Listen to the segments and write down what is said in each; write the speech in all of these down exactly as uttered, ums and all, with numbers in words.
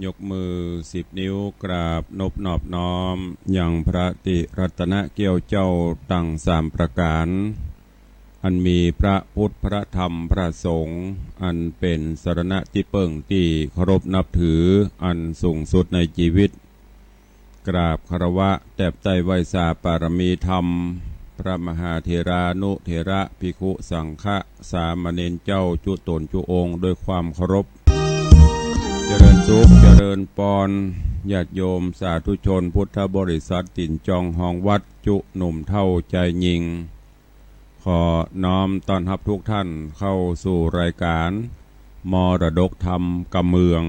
ยกมือสิบนิ้วกราบนบนอบน้อมยังพระติรัตนเกี้ยวเจ้าตังสามประก๋าน อันมีพระพุทธ พระธรรม พระสงฆ์ อันเป๋นสรณะตี้เปิ้งตี้เคารพนับถืออันสูงสุดในจีวิต กราบคารวะแตบใต้ไหว้สาปารมีธรรม พระมหาเถรานุเถระ ภิกขุสังฆะ สามเณรเจ้าจุ๊ต๋นจุ๊องค์ด้วยความเคารพ เจริญสุข เจริญปอน ญาติโยมสาธุชนพุทธบริษัท ตี๋นจองฮองวัด จุ๊หนุ่มเฒ่าจายญิง ขอน้อมต้อนฮับทุกท่านเข้าสู่รายการมรดกธรรมกำเมือง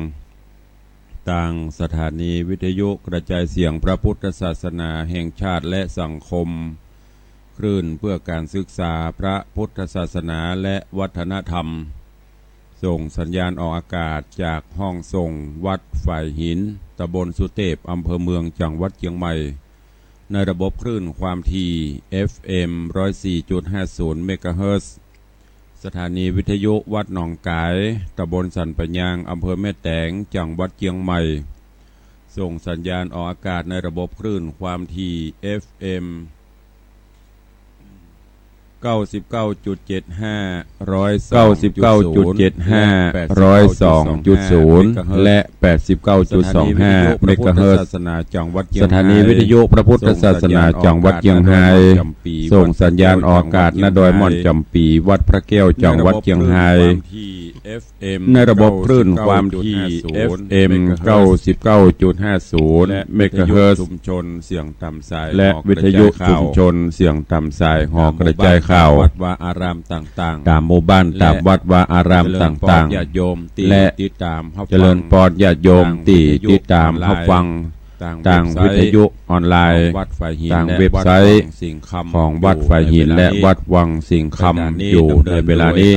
ตางสถานีวิทยุกระจายเสียงพระพุทธศาสนาแห่งชาติและสังคม คลื่นเพื่อการศึกษาพระพุทธศาสนาและวัฒนธรรม ส่งสัญญาณออกอากาศจากห้องส่งวัดฝายหิน ตำบลสุเตพ อำเภอเมือง จังหวัดเจียงใหม่ ในระบบคลื่นความถี่ เอฟเอ็ม ร้อยสี่จุดห้าศูนย์ เมกะเฮิรตซ์ สถานีวิทยุวัดหนองก๋าย ตำบลสันป่ายาง อำเภอแม่แตง จังหวัดเจียงใหม่ ส่งสัญญาณออกอากาศในระบบคลื่นความถี่ เอฟเอ็ม เก้าสิบเก้าจุดเจ็ดห้า ร้อยสองจุดศูนย์ เก้าสิบเก้าจุดเจ็ดห้า ร้อยสองจุดศูนย์ และ แปดสิบเก้าจุดสองห้า เมกะเฮิรตซ์ สถานีวิทยุพระพุทธศาสนาจังหวัดเจียงไฮ้ ส่งสัญญาณออกอากาศณดอยม่อนจ๋ำปี๋ วัดพระแก้ว จังหวัดเจียงไฮ้ ในระบบคลื่นความถี่ เอฟเอ็ม เก้าสิบเก้าจุดห้าศูนย์ เมกะเฮิรตซ์ ชุมชนเสียงต่ำสาย และวิทยุชุมชนเสียงต่ำสายหอกระจายข่าว วัดวาอารามต่างๆ ต๋ามหมู่บ้าน ต๋ามวัดวาอารามต่างๆ ญาติโยมตี้ และ ติดต๋ามฮับฟัง เจริญปอนญาติโยมตี้ติดต๋ามฮับฟัง ตางวิทยุออนไลน์ ตางเว็บไซต์ของวัดฝายหินและวัดวังสิงห์คำ อยู่ในเวลานี้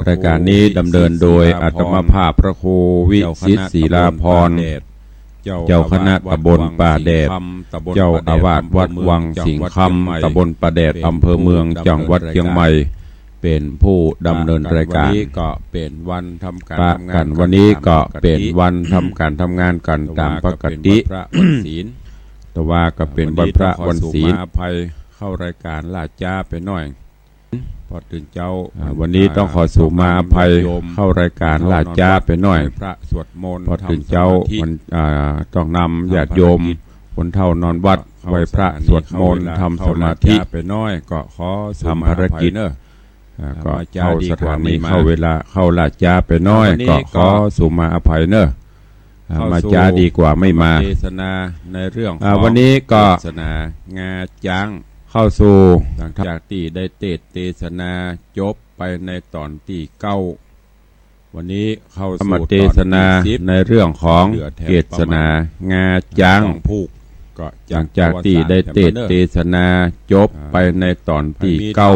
รายการนี้ดำเนินโดยอาตมาภาพพระครูวิสิทธิ์ศิลาภรณ์ เจ้าคณะตำบลป่าแดด เจ้าอาวาสวัดวังสิงห์คำ ตำบลป่าแดด อำเภอเมือง จังหวัดเจียงใหม่ เป๋นผู้ดำเนินรายการ วันนี้ก็เป๋นวันทำก๋าน ปะกั๋น วันนี้ก็เป๋นวันทำก๋านทำงานกั๋นต๋ามปกติ แต่ว่าก็เป๋นวันพระวันศีล วันนี้ต้องขอสูมาอภัย เข้ารายการล่าจ๊าไปหน้อย พอตื่นเจ๊า อ่า วันนี้ต้องขอสูมาอภัย เข้ารายการล่าจ๊าไปหน้อย พระสวดมนต์ พอตื่นเจ๊า วัน อ่า ต้องนำญาติโยม คนเฒ่านอนวัด ไหว้พระสวดมนต์ ทำสมาธิ ไปหน้อย ก็ขอสูมาอภัยเนอะ ทำภารกิจ อ่า ก็เข้าสถานี เข้าเวลา เข้าล่าจ๊าไปหน้อย ก็ขอสูมาอภัยเนอะ อ่า มาจ๊าดีกว่าไม่มา เทศนาในเรื่องของ อ่า วันนี้ก็ เกศนางาจ๊าง เข้าสู่ หลังจากตี้ได้เตสน์เทศนาจบไปในต๋อนตี้เก้า วันนี้เข้าสู่ มาเทศนา ต๋อนตี้สิบ ในเรื่องของ เหลือแถม เกศนางาจ๊าง ประมาณสองผูก ก็ หลังจากตี้ได้เตสน์เทศนาจบไปในต๋อนตี้เก้า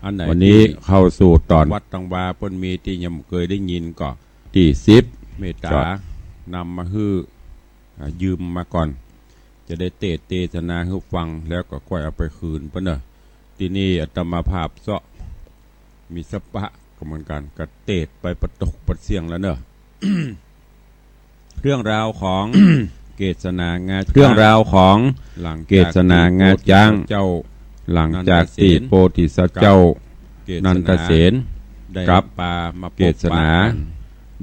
อันไหน วันนี้เข้าสู่ต๋อน ตี้วัดตังวาเปิ้นมีตี้ยังบ่เกยได้ยินก็ ตี้สิบ เมตต๋า ก็ นำมาหื้อ อ่า ยืมมาก่อน จะได้เตสน์เทศนาหื้อฟัง แล้วก็ก้อยเอาไปคืนเปิ้นเนอะ ตี้นี่อาตมาภาพเซาะ มีสปะก็เหมือนกั๋น ก็เตสน์ไปปะตกปะเสี้ยงแล้วเนอะ เรื่องราวของ เกศนางาจ๊าง เรื่องราวของ หลังจาก เกศนางาจ๊าง ตี้โพธิสัตว์เจ้า หลังจากตี้โพธิสัตว์เจ้า นันทเสน กับ เกศนา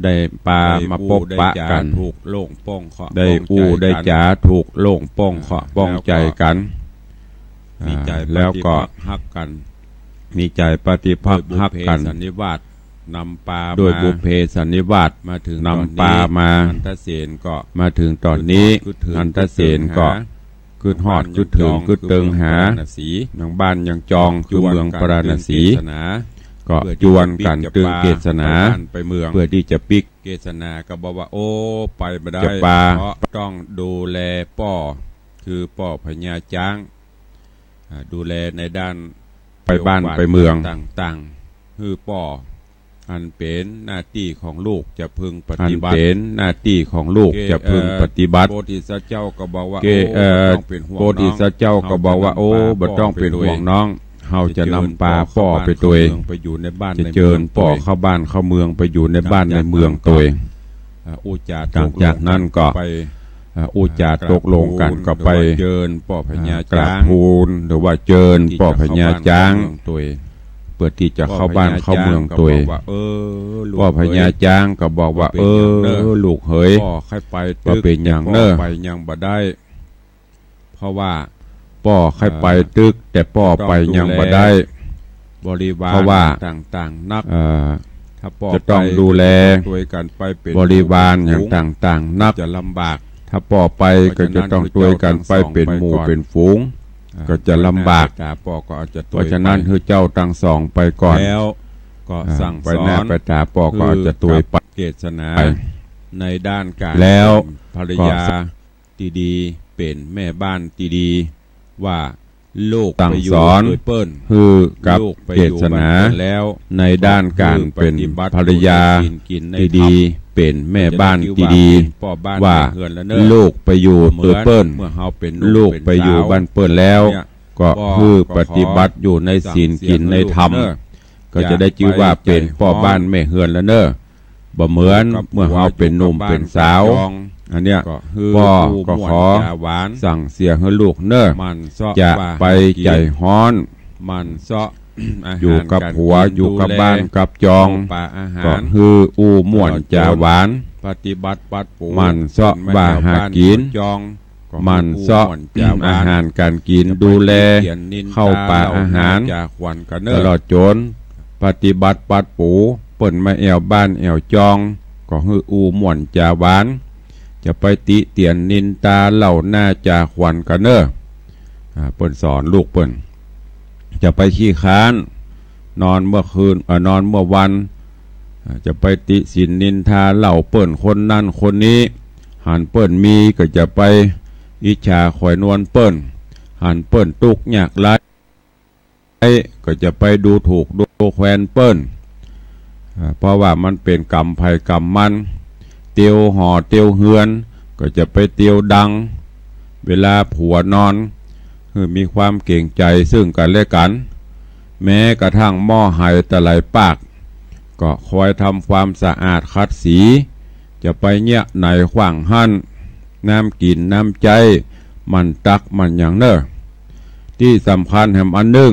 ได้ปามาปบปะกั๋น ได้ปามาปบปะกั๋น ได้อู้ได้จ๋าถูกโล่งโป้งเคาะ ได้อู้ได้จ๋าถูกโล่งโป้งเคาะ อ่า ป้องใจ๋กั๋น แล้วก็ อ่า แล้วก็ ฮักกั๋น มีใจ๋ปฏิภักฮักกั๋น ด้วยบุพเพสันนิวาส นำปามา ด้วยบุพเพสันนิวาส มาถึงต๋อนนี้ นำปามา นันทเสนก็ มาถึงต๋อนนี้ กึ๊ดฮอด นันทเสนก็ กึ๊ดฮอด กึ๊ดเถิง กึ๊ดเถิงหา นางบ้านยังจอง คือเมืองพาราณสี ก็จวนกั๋นตึงเกศนา เพื่อตี้จะปิ๊ก เกศนาก็บอกว่า โอ้ ไปบ่ได้ จะปา เพราะต้องดูแลป้อ คือป้อพญาจ๊าง อ่า ดูแลในด้าน ไปบ้านไปเมือง ต่างๆ หื้อป้อ อันเป๋นหน้าตี้ของลูกจะพึงปฏิบัติ อันเป๋นหน้าตี้ของลูกจะพึงปฏิบัติ โพธิสัตว์เจ้าก็บอกว่า โอ้ บ่ต้องเป๋นห่วงน้อง โพธิสัตว์เจ้าก็บอกว่า โอ้ บ่ต้องเป๋นห่วงน้อง เฮาจะนำปาป้อไปตวย จะเจิญป้อเข้าบ้านเข้าเมือง ไปอยู่ในบ้านในเมืองตวย อ่า อู้จ๋า หลังจากนั้นก็ ตกลงกั๋นไป อ่า อู้จ๋า อ่า ตกลงกั๋นก็ไป กราบทูล หรือว่าเจิญป้อพญา อ่า กราบ จ๊าง ทูล หรือว่าเจิญป้อพญาจ๊าง ตี้จะเข้าบ้านเข้าเมืองตวย เปื้อตี้จะเข้าบ้านเข้าเมืองตวย ป้อพญาจ๊างก็บอกว่า เออ ลูกเอ๋ย ป้อพญาจ๊างก็บอกว่า บ่เป๋นหยังเน่อ เออ ลูกเหย ป้อใค่ไปตึก บ่เป๋นหยังเน่อ แต่ป้อไปยังบ่ได้ เพราะว่า ป้อใค่ไปตึก เอ่อ แต่ป้อไปยังบ่ได้ ต้องดูแลบริวาร เพราะว่า ต่างๆ นัก เอ่อ ถ้าป้อ จะต้องดูแล ไปก็จะต้องตวยกั๋นไปเป๋น บริวารอย่างต่างๆ นัก จะลำบาก ถ้าป้อไปก็จะต้องตวยกั๋นไปเป๋นหมู่เป๋นฝูง เพราะฉะนั้นหื้อเจ้าตังสองไปก่อน ก็จะลำบาก อ่า ตวยหน้าตวยต๋าป้อก็อาจจะตวยไป เพราะฉะนั้นหื้อเจ้าตังสองไปก่อน แล้วก็ อ่า สั่งสอน ไปหน้าไปต๋าป้อก็อาจจะตวยไป หื้อกับเกสนา ในด้านก๋าน แล้ว เป๋นภรรยา ก็ ตี้ดี เป๋นแม่บ้านตี้ดี ว่าลูกไปอยู่ตวยเปิ้น สั่งสอนหื้อกับ ลูกไปอยู่บ้านเปิ้นแล้ว เกสนา ในด้านก๋านเป๋นภรรยาตี้ดี ก็หื้อปฏิบัติอยู่ในศีลกิ๋นในธรรม เป๋นแม่บ้านตี้ดี ก็จะได้จื้อว่าเป๋นป้อบ้าน ว่า แม่เฮือนแล้วเน่อ ลูกไปอยู่ตวยเปิ้น เหมือนเมื่อเฮาเป๋นหนุ่ม ลูกไปอยู่ เป๋นสาว บ้านเปิ้นแล้ว เนี่ย ก็หื้อปฏิบัติอยู่ในศีลกิ๋นในธรรม ป้อก็ขอสั่งเสียหื้อลูกเน่อ ก็จะได้จื้อว่าเป๋นป้อบ้านแม่เฮือนแล้วเน่อ บ่เหมือนเมื่อเฮาเป๋นหนุ่มเป๋นสาว อันเนี้ย ป้อก็ขอสั่งเสียหื้อลูกเน่อ อย่าไปใจ๋ฮ้อน อยู่กับผัว อยู่กับบ้านกับจอง ก็หื้ออู้ม่วนจ๋าหวาน ปฏิบัติปัดปู หมั่นเซาะว่าหากิ๋น หมั่นเซาะอาหารก๋านกิ๋น ดูแลข้าวป๋าอาหาร ตลอดจนปฏิบัติปัดปู เปิ้นมาแอ่วบ้านแอ่วจอง ก็หื้ออู้ม่วนจ๋าหวาน จะไปติเตียนนินตาเล่าหน้าจ๋าขวัญกั๋นเน่อ อ่า เปิ้นสอนลูกเปิ้น จะไปขี้ค้าน นอนเมื่อคืน เอ่อ นอนเมื่อวัน อ่า จะไปติฉินนินทาเล่าเปิ้นคนนั้นคนนี้ หันเปิ้นมีก็จะไปอิจฉาขอยนวลเปิ้น หันเปิ้นตุ๊กข์ยากไร้ ก็จะไปดูถูกดูแควนเปิ้น อ่า เพราะว่ามันเป๋นกรรมใผกรรมมัน เตียวหอเตียวเฮือน ก็จะไปเตียวดัง เวลาผัวนอน หื้อมีความเก๋งใจ๋ซึ่งกั๋นและกั๋น แม้กระทั่งหม้อไหตะไหลปาก ก็คอยทำความสะอาดขัดสี จะไปเยียะไหนขว้างหั้น น้ำกิ๋นน้ำใจ๊ หมั่นตักหมั่นหยังเน่อ ตี้สำคัญแหมอันนึ่ง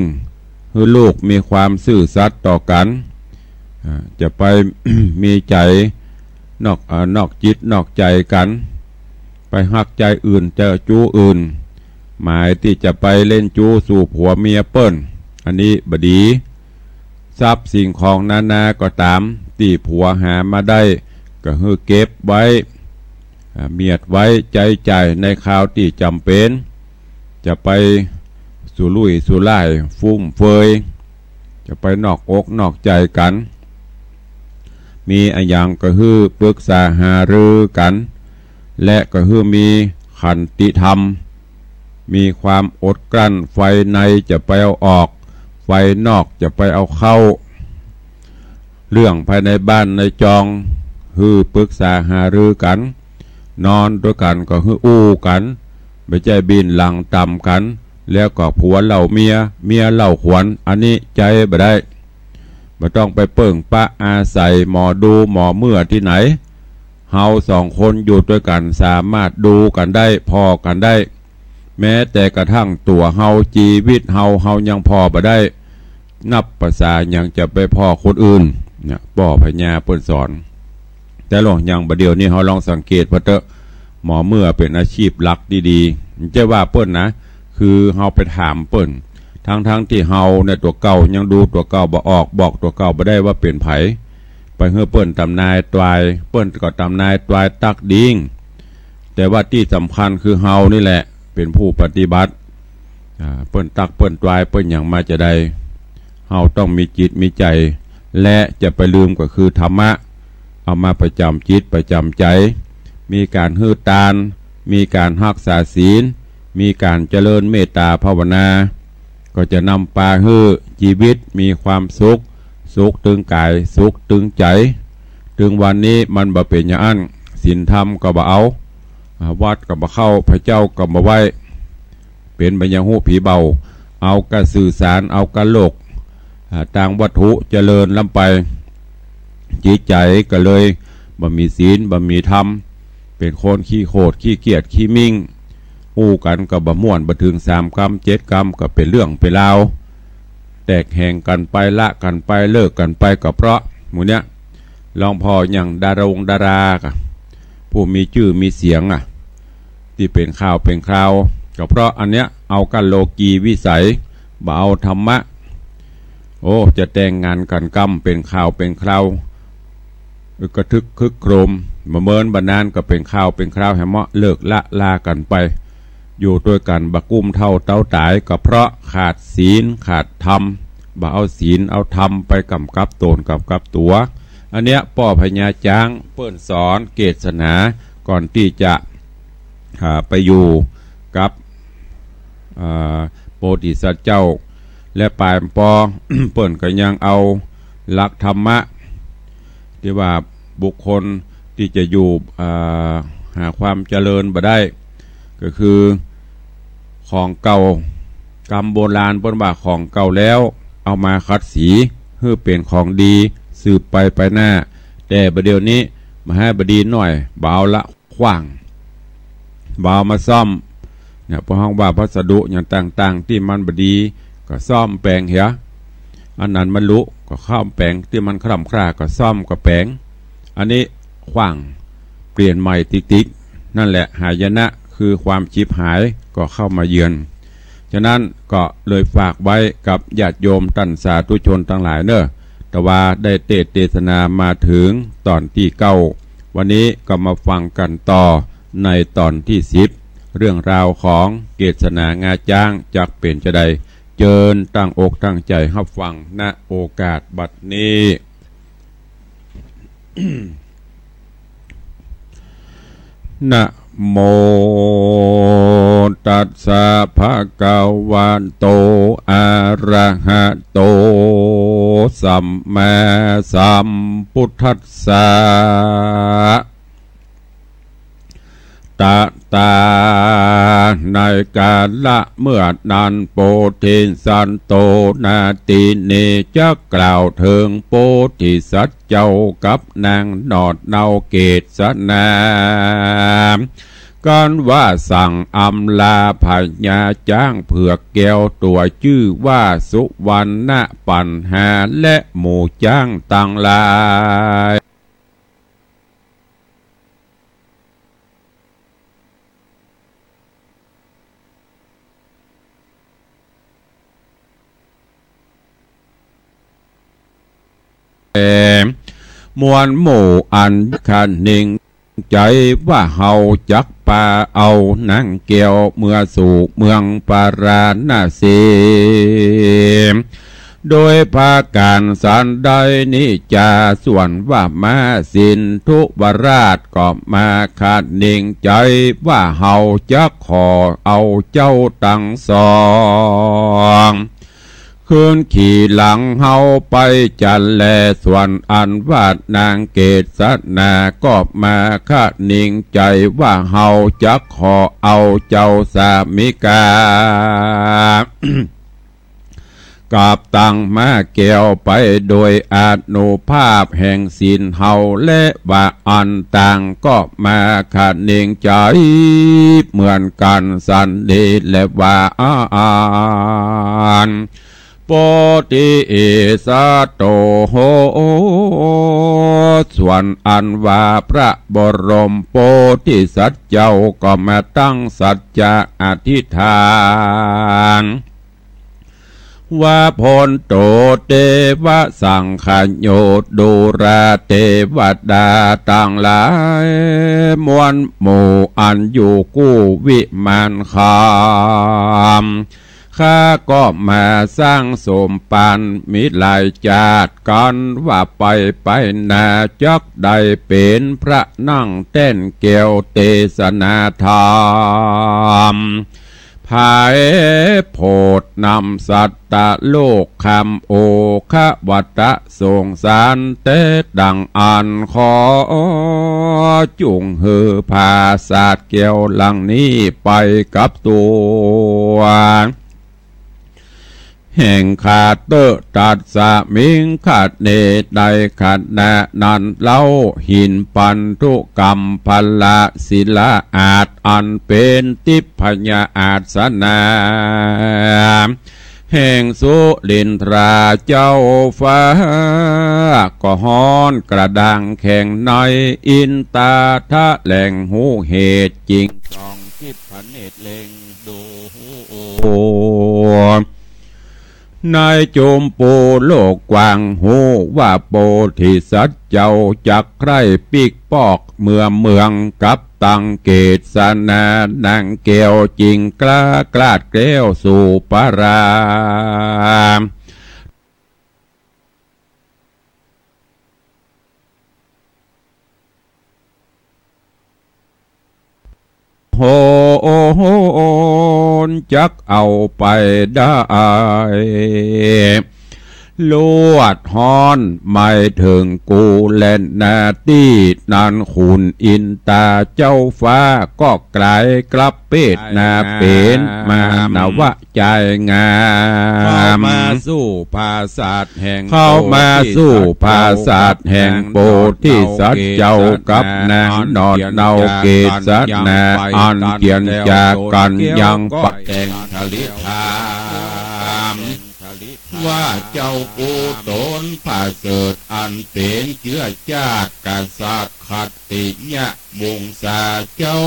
หื้อลูกมีความซื่อสัตย์ต่อกั๋น อ่า จะไป มีใจ๋นอก อ่า นอกจิตนอกใจ๋กั๋น ไปฮักใจ๋อื่น ใจ๋จู๊อื่น หมายตี้จะไปเล่นจู๊สู่ผัวเมียเปิ้น อันนี้บ่ดี ทรัพย์สิ่งของนานาก็ต๋าม ตี้ผัวหามาได้ ก็หื้อเก็บไว้ อ่า เมียดไว้ใจ๊จ่ายในคราวตี้จ๋ำเป๋น จะไปสุรุ่ยสุร่ายฟุ่มเฟือย จะไปนอกอกนอกใจ๋กั๋น มีอะหยังก็หื้อปรึกษาหารือกั๋น และก็หื้อมีขันติธรรม มีความอดกลั้น ไฟในจะไปเอาออก ไฟนอกจะไปเอาเข้า เรื่องภายในบ้านในจอง หื้อปรึกษาหารือกั๋น นอนตวยกั๋นก็หื้ออู้กั๋น บ่ใจ้บินหลังต๋ำกั๋น แล้วก็ผัวเล่าเมีย เมียเล่าขวัญ อันนี้ใจ๊บ่ได้ บ่ต้องไปเปิ้งปะอาศัยหมอดูหมอเมื่อตี้ไหน เฮาสองคนอยู่ตวยกั๋นสามารถดูกั๋นได้ ผ่อกั๋นได้ แม้แต่กระทั่งตั๋วเฮา จีวิตเฮา เฮายังผ่อบ่ได้ นับประสาหยังจะไปผ่อคนอื่น เนี่ย ป้อพญาเปิ้นสอน แต่หลวงอย่างบ่าเดี่ยวนี้เฮาลองสังเกตเปิ้นเต๊อะ หมอเมื่อเป๋นอาชีพหลักดีๆ บ่ใจ้ว่าเปิ้นนะ คือเฮาไปถามเปิ้น ทั้งๆ ตี้เฮาเนี่ยตั๋วเก่ายังดูตั๋วเก่าบ่ออก บอกตั๋วเก่าบ่ได้ว่าเป๋นใผ ไปหื้อเปิ้นตำนายตวย เปิ้นก็ตำนายตวยตั๊กดิ้ง แต่ว่าตี้สำคัญคือเฮานี่แหละเป๋นผู้ปฏิบัติ อ่า เปิ้นตั๊กเปิ้นตวยเปิ้นหยังมาจาใด เฮาต้องมีจิตมีใจ๋ และจะไปลืมก็คือธรรมะ เอามาประจ๋ำจิตประจ๋ำใจ๋ มีก๋านหื้อตาน มีก๋านฮักษาศีล มีก๋านเจริญเมตต๋าภาวนา ก็จะนำปาหื้อจีวิตมีความสุข สุขตึงก๋าย สุขตึงใจ๋ ตึงวันนี้มันบ่เป๋นอย่างอั้น ศีลธรรมก็บ่เอา อ่า วัดก็บ่เข้า พระเจ้าก็บ่ไหว้ เป๋นบ่ายังฮู้ผีเบา เอาก้าสื่อสาร เอาก้าโลก อ่า ตางวัตถุเจริญล้ำไป จิตใจ๋ก็เลย บ่มีศีล บ่มีธรรม เป๋นคนขี้โขด ขี้เกียจ ขี้มิ่ง อู้กั๋นก็บ่ม่วน บ่เถิงสามกำ เจ็ดกำ ก็เป๋นเรื่องเป๋นราว แตกแหว่งกั๋นไป ละกั๋นไป เลิกกั๋นไป ก็เพราะหมู่เนี้ย ลองผ่ออย่างดารงดารา ผู้มีจื้อมีเสียงอะ ตี้เป๋นข่าวเป๋นคราว ก็เพราะอันเนี้ย เอาก้าโลกีวิสัย บ่เอาธรรมะ โอ้ จะแต่งงานกั๋นกำเป๋นข่าวเป๋นคราว อึกกระทึกครึกโครม บ่เมินบ่นานก็เป๋นข่าวเป๋นคราว แหมเมาะเลิกละลากั๋นไป อยู่ตวยกั๋นบ่กุ้มเต้าเต้าต๋าย ก็เพราะขาดศีลขาดธรรม บ่เอาศีลเอาธรรมไปก๋ำกับต๋นก๋ำกับตั๋ว อันเนี้ยป้อพญาจ๊างเปิ้นสอนเกสนา ก่อนตี้จะ อ่า ไปอยู่กับ อ่า โพธิสัตว์เจ้า และป๋ายปอ เปิ้นก็ยังเอาหลักธรรมะ ตี้ว่าบุคคลตี้จะอยู่ อ่า หาความเจริญบ่ได้ ก็คือของเก่า กำโบราณเปิ้นว่าของเก่าแล้ว เอามาขัดสีหื้อเป๋นของดีสืบไปไปหน้า แต่บ่าเดี่ยวนี้บ่าหื้อบ่ดีหน้อย บ่าเอาละ ขว้าง บ่าเอามาซ่อม เนี่ย เพราะฮ้องว่าวัสดุอย่างต่างๆ ตี้มันบ่ดี ก็ซ่อมแป๋งเหีย อันนั้นมันหลุ ก็ซ่อมแป๋ง ตี้มันคร่ำคร่า ก็ซ่อมก็แป๋ง อันนี้ขว้าง เปลี่ยนใหม่ติ๊กๆ นั่นแหละ หายนะ คือความฉิบหายก็เข้ามาเยือน ฉะนั้นก็เลยฝากไว้กับญาติโยมต้านสาธุชนตังหลายเน่อ แต่ว่าได้เตสน์เตสนามาเถิงต๋อนตี้เก้า วันนี้ก็มาฟังกั๋นต่อในต๋อนตี้สิบ เรื่องราวของเกสนางาจ๊างจักเป๋นจาใด เจิญตั้งอกตั้งใจ๋ฮับฟัง ณ โอกาสบัดนี้ นะโมตัสสะ ภะคะวะโต อะระหะโต สัมมาสัมพุทธัสสะ ตะตา ในกาละเมื่อนั้น โพธิสัตโต นาทีนี้ จักกล่าวเถิงโพธิสัตว์เจ้ากับนางหนอดเนาเกสนา กั๋นว่าสั่งอำลาพญาจ๊างเผือกแก้วตั๋วจื้อว่าสุวรรณปัณหา และหมู่จ๊างตังหลาย แล มวลหมู่อันคะนิงใจ๋ว่าเฮาจักปาเอานางแก้วเมือสู่เมืองปาราณสี โดยประก๋านสันใดนี้จา ส่วนว่ามาสินธุวราชก็มาคะนิงใจ๋ว่าเฮาจักขอเอาเจ้าตังสอง ขึ้นขี่หลังเฮาไปจันแล ส่วนอันว่านางเกสนาก็มาคะนิงใจ๋ว่าเฮาจักขอเอาเจ้าสามิกา กับตังมาแก้วไปโดยอานุภาพแห่งสินเฮา และว่าอันต่างก็มาคะนิงใจ๋เหมือนกั๋นสันนี้แลว่าอัน โพธิสัตโต ส่วนอันว่าพระบรมโพธิสัตว์เจ้าก็มาตั้งสัจจะอธิษฐาน ว่า โพนโต เตวะสังคโย ดูราเตวดาตังหลาย มวลหมู่อันอยู่กู้วิมานคำ ข้าก็มาสร้างสมปันมีหลายจาติกั๋น ว่าไปไปหน้าจักได้เป๋นพระนั่งแต้นแก้วเตสนาธรรม ผายโผดนำสัตตะโลกคำ โอคะวัตตะสงสาร แต่ดังอั้นขอจุ่งหื้อผาสาทแก้วหลังนี้ไปกับตั๋ว แห่งข้าเต๊อะ ตัสมิง ขเณ ในขณะนั้นเล่า หินปันธุกัมพละศิลาอาสน์ อันเป๋นทิพยอาสนะ แห่งสุรินทราเจ้าฟ้า ก็ฮ้อนกระด้างแข็งใน อินตาทะแหล่งฮู้เหตุจริง ส่องทิพเนตรเล็งดู ในจุมปูโลกกว้าง ฮู้ว่าโพธิสัตว์เจ้าจักใคร่ปิ๊กปอกเมื่อเมือง กับตังเกศนา นางแก้วจิงกล้ากล้าดแคล้วสู่ปราม โหนจักเอาไปได้ ลวดฮ้อนไหม้เถิงกูแลนาตี้ นั้นขุนอินตาเจ้าฟ้าก็กลายกลับเปดนาเป๋นมานวะ จายงาม เข้ามาสู่ปราสาทแห่ง เข้ามาสู่ปราสาทแห่งโพธิสัตว์เจ้ากับนางหนอดเนาเกศนา อันเตียนจากกั๋นยังไป แต่งทริธรรม ว่าเจ้ากู้ต๋นผาเสริฐอันเป๋นเจื้อจาติกษัตริย์ขัตติยวงศาเจ้า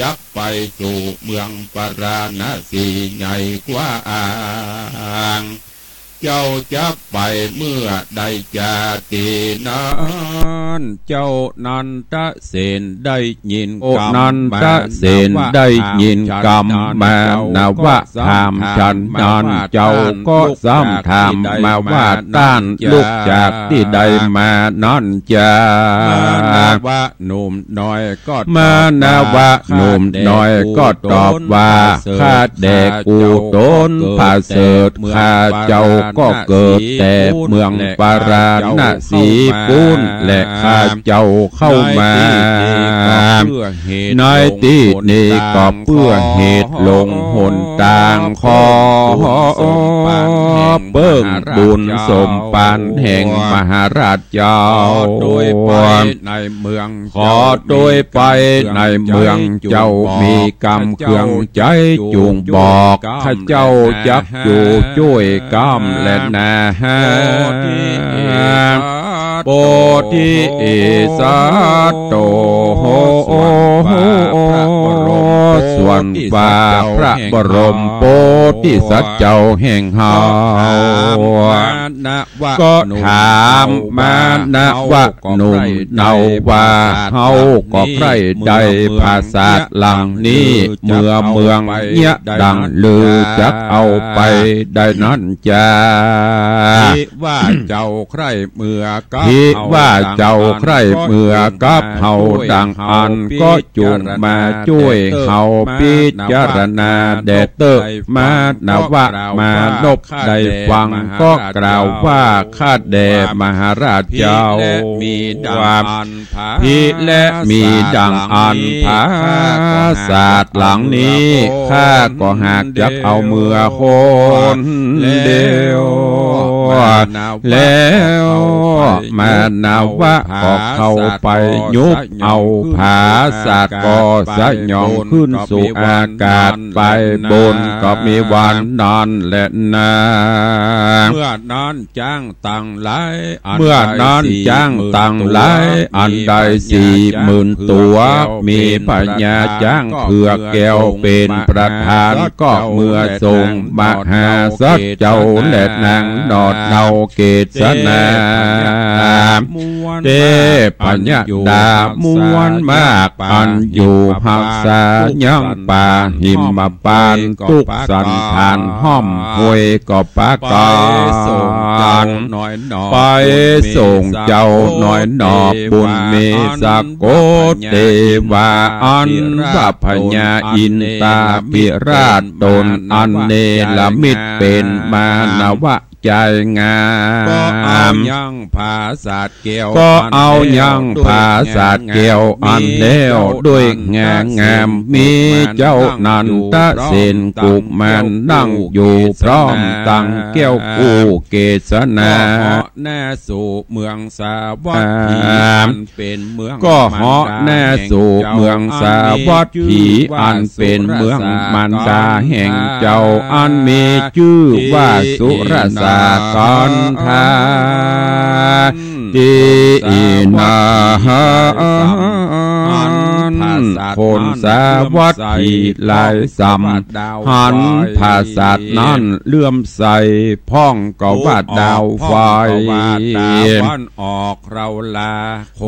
จักไปสู่เมืองปาราณสีใหญ่กว้าง เจ้าจักไปเมื่อใดจาติ นั้นเจ้านันทเสนได้ยินกำ นันทเสนได้ยินกำมานวะถามฉันนั้น เจ้าก็สำถามมาว่า ต้านลุกจากตี้ใดมานั้นจา มานวะหนุ่มน้อยก็ มานวะหนุ่มน้อยก็ตอบว่า ข้าแด่กู้ต๋นผาเสริฐ ข้าเจ้าก็เกิดแต่เมืองปาราณสีปู้นแล ข้าเจ้าเข้ามาในตี้นี้ก็เปื้อเหตุหลงหนตาง ขอเปิ้งบุญสมภารแห่งมหาราชเจ้า โดยไปในเมือง ขอโดยไปในเมืองเจ้ามีกำเครื่องใจ๊จุ่งบอก ข้าเจ้าจักอยู่จ้วยกำแลนา โพธิสัตว์โต ส่วนว่าพระบรมโพธิสัตว์เจ้าแห่งเฮา ก็ถามมานวะหนุ่มเนาว่า เฮาก็ใคร่ได้ปราสาทหลังนี้ เมื่อเมืองเยียะดั่งลือ จักเอาไปได้นั้นจา ว่าเจ้าใคร่เมือกับ ที่ว่าเจ้าใคร่เมือกับเฮาดังอั้น ก็จุ่งมาจ้วยเฮาพิจารณาแด่เต๊อะ มานวะมานพได้ฟังก็กล่าวว่า ข้าแด่มหาราชเจ้า พิและมีดังอั้น ผาสาทหลังนี้ ข้าก็หากจักเอาเมือคนเดียว แล้วมานวะก็เข้าไปยุบเอาผาสาทก็สยองขึ้นสู่อากาศไปบนก็มีวันนั้นแลนา เมื่อนั้น จ๊างตังหลายอัน เมื่อนั้นจ๊างตังหลายอันได้สี่หมื่นตั๋ว มีพญาจ๊างเผือกแก้วเป๋นประธาน ก็เมือส่งมหาสัตว์เจ้าและนางหนอดเนาเกศนา เตพญดาม้วนมากอันอยู่ฮักษายังป่าหิมพานต์ ตุ๊กสันถานห้อมห้วยก็ปากั๋น ไปส่งเจ้าน้อยหนอบุญมีสะโกเตวา อันพระพญาอินตาภิราชต๋นอันเนรมิตเป๋นมานวะ ใจ๋งาม ก็เอายังผาสาทแก้ว ก็เอายังผาสาทแก้วอันแล้วด้วยงางาม มีเจ้านันทเสนกุมารนั่งอยู่พร้อมตังแก้วคู่เกศนา ก็เหาะหน้าสู่เมืองสาวัตถี อันเป๋นเมือง ก็เหาะหน้าสู่เมืองสาวัตถี อันเป๋นเมืองมารดาแห่งเจ้า อันมีจื้อว่าสุรสากันธา ตี้นั้น คนสาวัตถีหลายสำ หันผาสาทนั้นเลื่อมใส พ่องกาว่าดาวไฟ ออกเราลา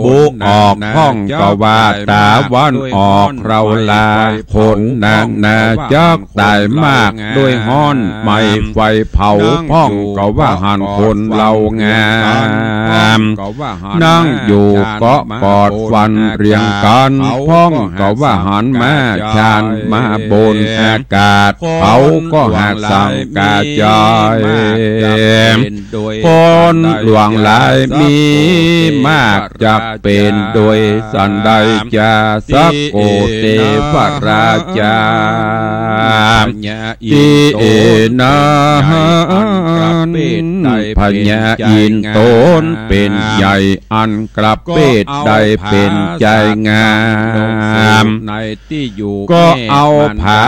บุออกพ่องกาว่าตะวันออกเราลา คนนานาจักต๋ายมาก ด้วยฮ้อนไหม้ไฟเผา พ่องกาว่าหันคนเหล่างาม นั่งอยู่เกาะกอดฟันเรียงกั๋น พ่องกาว่าหันม้าชานมาบนอากาศ เขาก็หากสังกาจาย คนหลวงหลายมีมาก จักเป๋นโดยสันใดจา สักโกเตวราชา ตี้นั้น พญาอินทร์ต๋นเป๋นใหญ่ อันกระเปดได้เป๋นใจ๋งาม ก็เอาผา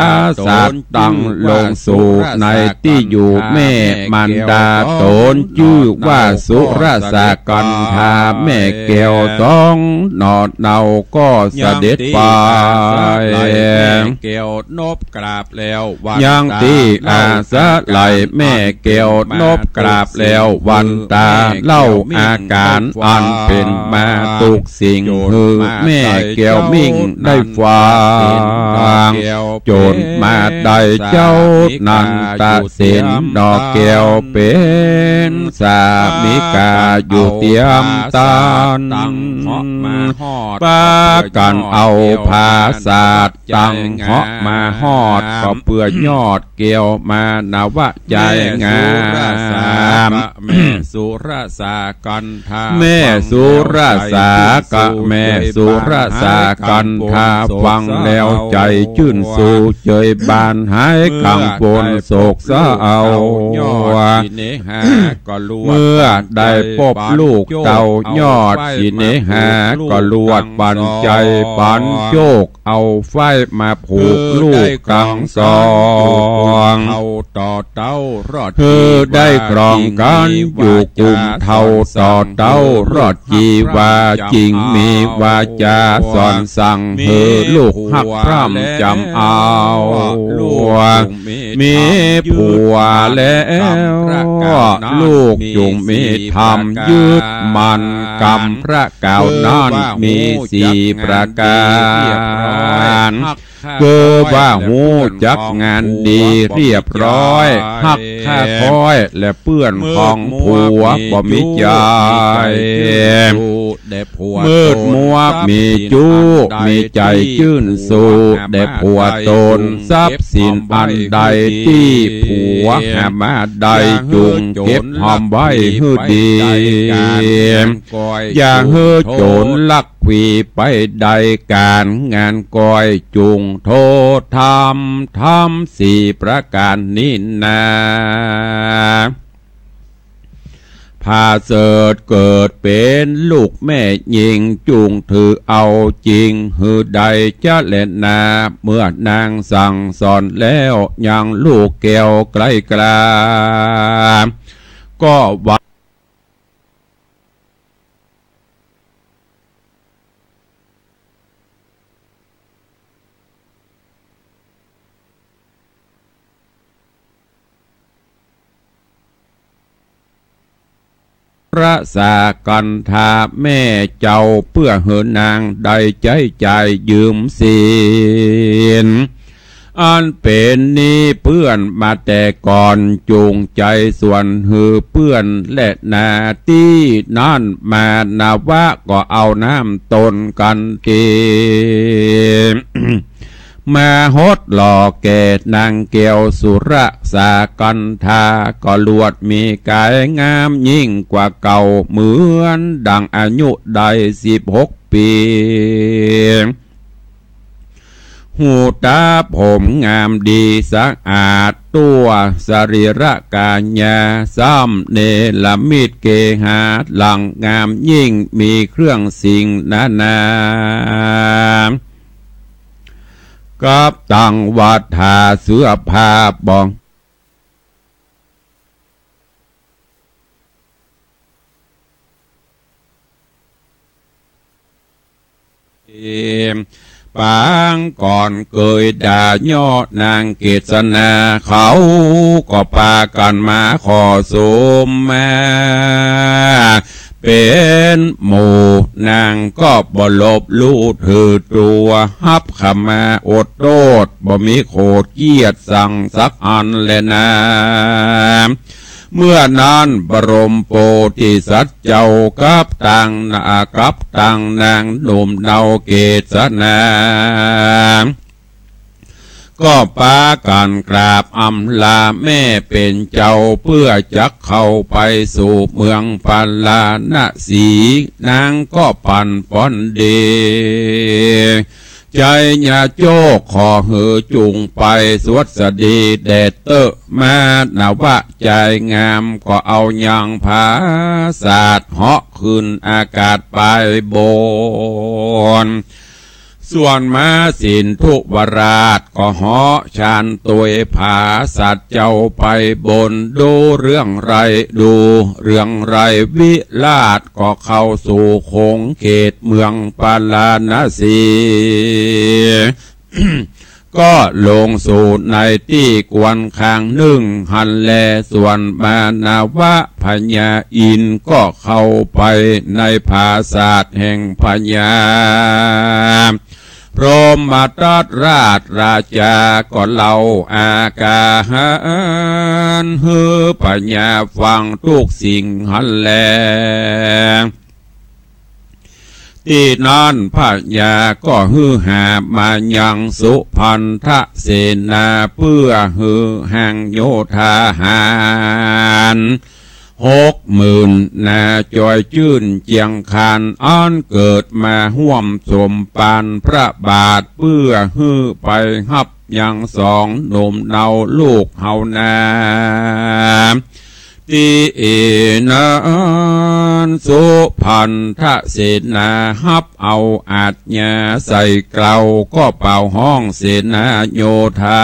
สาทตั้งลงสู่ในตี้อยู่แม่มารดาต๋น จื้อว่าสุรสากันธา แม่แก้วสองหน่อเนาก็เสด็จไป แก้วนบกราบแล้ว ยังตี้อาสาไหลแม่แก้วนบกราบแล้ว วันตาเล่าอาก๋านอันเป๋นมาตุ๊กสิ่ง หื้อแม่แก้วมิ่งได้ฟัง จ๋นมาได้เจ้านันทเสนหน่อแก้วเป๋นสามิกาอยู่เตียมตัน ปากั๋นเอาผาสาทตั้งเหาะมาฮอด ก็เปื้อยอดแก้วมานวะใจ๋งาม แม่สุรสากันธา แม่สุรสากันธาฟังแล้วใจ๋จื้นสูเจยบานหายกังวลโศกเศร้า เมื่อได้ปบลูกเต้ายอดสิเนหา ก็ลวดปั๋นใจ๋ปั๋นโจก เอาไฟมาผูกลูกตังสอง หื้อได้ครองกั๋นอยู่กุมเฒ่าต่อเต้ารอดจีวา จิ่งมีวาจาสอนสั่งหื้อลูกฮักพร่ำจ๋ำเอา มีผัวแล้ว ลูกจุ่งมีธรรมยึดมั่น กำพระกล่าวนั้นมีสี่ประก๋าน คือว่าฮู้จักงานดีเรียบร้อย ฮักข้าค้อยและเปื้อนของผัวบ่มีใจ๋ มืดมัวมีจู้ มีใจ๋จื้นสูแด่ผัวต๋น ทรัพย์สินอันใดตี้ผัวหามาได้จุ่งเก็บหอมไว้หื้อดี อย่าหื้อโจรลักขวีไปได้ก๋านงานก้อย จุ่งโทษธรรม ธรรมสี่ประก๋านนี้นา ผาเสริฐเกิดเป๋นลูกแม่ญิง จุ่งถือเอาจิ่งหื้อได้จะแลนา เมื่อนางสั่งสอนแล้วยังลูกแก้วไกลกลา ก็ว่า พระสากันธาแม่เจ้า เปื้อหื้อนางได้ใจ๊จ่ายยืมสิน อันเป๋นหนี้เปื้อนมาแต่ก่อน จุ่งใจ๊ส่วนหื้อเปื้อนแลนา ตี้นั้นมานวะก็เอาน้ำต้นกั๋นเต มาฮอดหล่อแก่นางแก้วสุรสากัณฑา ก็ลวดมีก๋ายงามยิ่งกว่าเก่า เหมือนดั่งอายุได้สิบหกปี๋ หูต๋าผมงามดีสะอาด ตั๋วสรีระก๋ายา ซ้ำเนรมิตเกหาหลังงามยิ่ง มีเครื่องสิ่งนานา กับตังวัตถาเสื้อผ้าบ่ ปางก่อนเกยด่าเยาะนางเกศนา เขาก็ปากั๋นมาขอสมมา เป๋นหมู่ นางก็บ่ลบลู่ถือตั๋ว ฮับขมาอดโต้ษ บ่มีโขดเคียดสังสักอันแลนา เมื่อนั้นบรมโพธิสัตว์เจ้ากับตังนา กับตังนางหนุ่มเนาเกศนา ก็ปากั๋นกราบอำลาแม่เป๋นเจ้า เปื้อจักเข้าไปสู่เมืองปาราณสี นางก็ปั๋นป๋อนดี ไชยโจกขอหื้อจุ่งไปสวัสดีแด่เต๊อะ มานวะจายงามก็เอายังผาสาทเหาะขึ้นอากาศไปบน ส่วนมเหสินธุวราชก็เหาะชานตวยผาสาทเจ้าไปบน ดูเรื่องไร ดูเรื่องไร วิราชก็เข้าสู่ขงเขตเมืองปาราณสี ก็ลงสู่ในตี้ควรข้างนึ่งหั้นแล ส่วนมานวะพญาอินทร์ก็เข้าไปในผาสาทแห่งพญา พรหมทัตราชราชาก็เล่าอาหารหื้อพญาฟังทุกสิ่งหั้นแล ตี้นั้นพญาก็หื้อหามายังสุพันธเสนา เปื้อหื้อฮังโยธาหาร หกหมื่นนา จอยจื้นเจียงคาน อันเกิดมาฮ่วมสมปานพระบาท เปื้อหื้อไปฮับยังสองหนุ่มเนาลูกเฮานา ตี้นั้นสุพันธเสนาฮับเอาอาจญาใส่เกล้า ก็เป่าฮ้องเสนาโยธา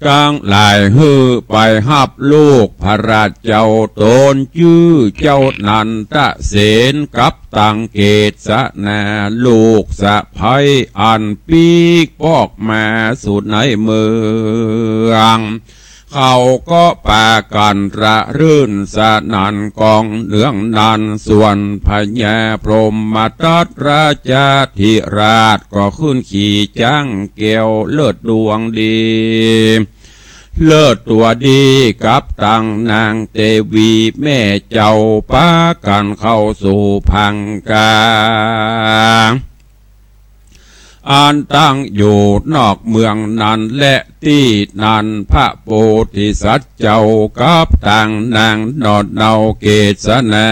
ตังหลายหื้อไปฮับลูกพระราชเจ้า ต๋นจื้อเจ้านันทเสน กับตังเกศนา ลูกสะใภ้อันปิ๊กปอกมาสู่ในเมือง เขาก็ปากั๋นระรื่นสนั่นกองเนืองนัน ส่วนพญาพรหมทัตราชธิราชก็ขึ้นขี่จ๊างแก้วเลิศดวงดี เลิศตั๋วดีกับตังนางเตวีแม่เจ้า ปากั๋นเข้าสู่พังกา อันตั้งอยู่นอกเมืองนั้นแล ตี้นั้นพระโพธิสัตว์เจ้ากับตังนางหนอดเนาเกศนา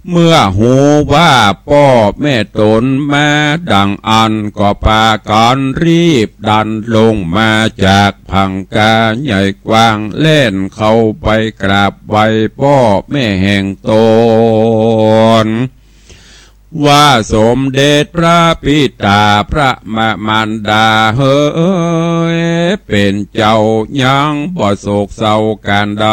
เมื่อฮู้ว่าป้อแม่ต๋นมาดังอั้น ก็ปากั๋นรีบดันลงมาจากพังกาใหญ่กว้าง แล่นเข้าไปกราบไหว้ป้อแม่แห่งต๋น ว่าสมเด็จพระปิต๋าพระมารดาเหย เป๋นเจ้ายังบ่โศกเศร้าก๋านใด